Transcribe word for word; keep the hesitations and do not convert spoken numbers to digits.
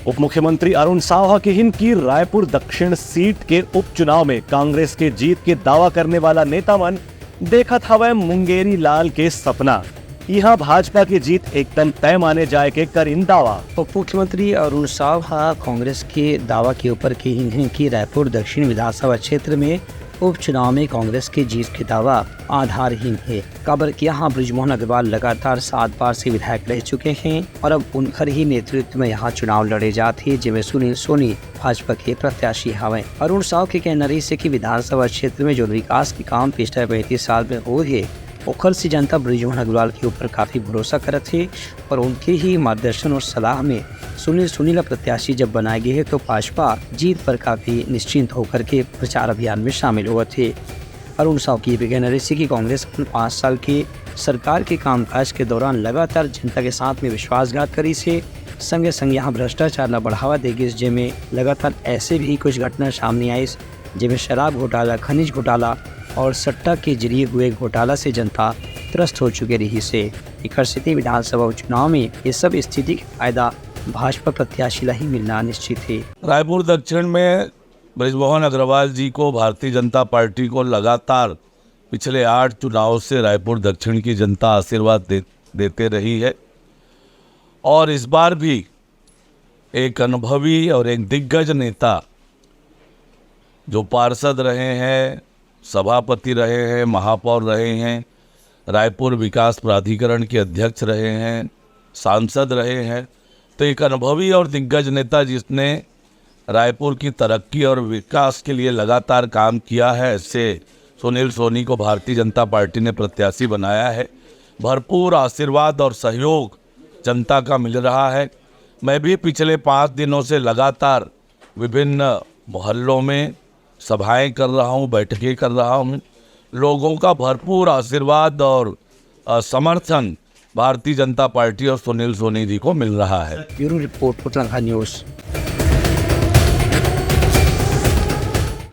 उप मुख्यमंत्री अरुण साव ह किहिन कि रायपुर दक्षिण सीट के उपचुनाव में कांग्रेस के जीत के दावा करने वाला नेता मन देखत हवय मुंगेरी लाल के सपना। इहां भाजपा के जीत एकदम तय माने जाए के करिन दावा। उप मुख्यमंत्री अरुण साव ह कांग्रेस के दावा के ऊपर किहिन हे कि रायपुर दक्षिण विधानसभा क्षेत्र में उपचुनाव में कांग्रेस के जीत के दावा आधारहीन हे, काबर कि यहां बृजमोहन अग्रवाल लगातार सात बार से विधायक रह चुके हैं और अब उनकर ही नेतृत्व में यहां चुनाव लड़े जात हे, जेमे सुनील सोनी भाजपा के प्रत्याशी हवय। अरुण साव के कहना रहिस हे कि विधानसभा क्षेत्र में जो विकास के काम पिछले पैंतीस साल में होए हे, ओखर से जनता बृजमोहन अग्रवाल के ऊपर काफी भरोसा करत हे और उनके ही मार्गदर्शन और सलाह में सुनील सोनी ला प्रत्याशी जब बनाए गए हे, तो भाजपा जीत पर काफी निश्चिंत होकर के प्रचार अभियान में शामिल होवत हे। अरुण साव के ये भी कहना रहिस हे कि कांग्रेस अपन पाँच साल के सरकार के कामकाज के दौरान लगातार जनता के साथ में विश्वासघात करिस हे, संगे संग यहाँ भ्रष्टाचार ला बढ़ावा दे गिस, जेमे लगातार ऐसे भी कुछ घटना सामने आइस, जेमे शराब घोटाला, खनिज घोटाला और सट्टा के जरिए हुए घोटाला से जनता त्रस्त हो चुके रहिस हे। एकर सेती विधानसभा उपचुनाव में ये सब स्थिति के फायदा भाजपा प्रत्याशी ला ही मिलना निश्चित हे। रायपुर दक्षिण में बृजमोहन अग्रवाल जी को भारतीय जनता पार्टी को लगातार पिछले आठ चुनाव से रायपुर दक्षिण की जनता आशीर्वाद दे, देते रही है और इस बार भी एक अनुभवी और एक दिग्गज नेता, जो पार्षद रहे हैं, सभापति रहे हैं, महापौर रहे हैं, रायपुर विकास प्राधिकरण के अध्यक्ष रहे हैं, सांसद रहे हैं, तो एक अनुभवी और दिग्गज नेता जिसने रायपुर की तरक्की और विकास के लिए लगातार काम किया है, ऐसे सुनील सोनी को भारतीय जनता पार्टी ने प्रत्याशी बनाया है। भरपूर आशीर्वाद और सहयोग जनता का मिल रहा है। मैं भी पिछले पाँच दिनों से लगातार विभिन्न मोहल्लों में सभाएं कर रहा हूं, बैठकें कर रहा हूं। लोगों का भरपूर आशीर्वाद और, अ, समर्थन भारतीय जनता पार्टी और सुनील सोनी जी को मिल रहा है। ब्यूरो रिपोर्ट, उतरंगा न्यूज़।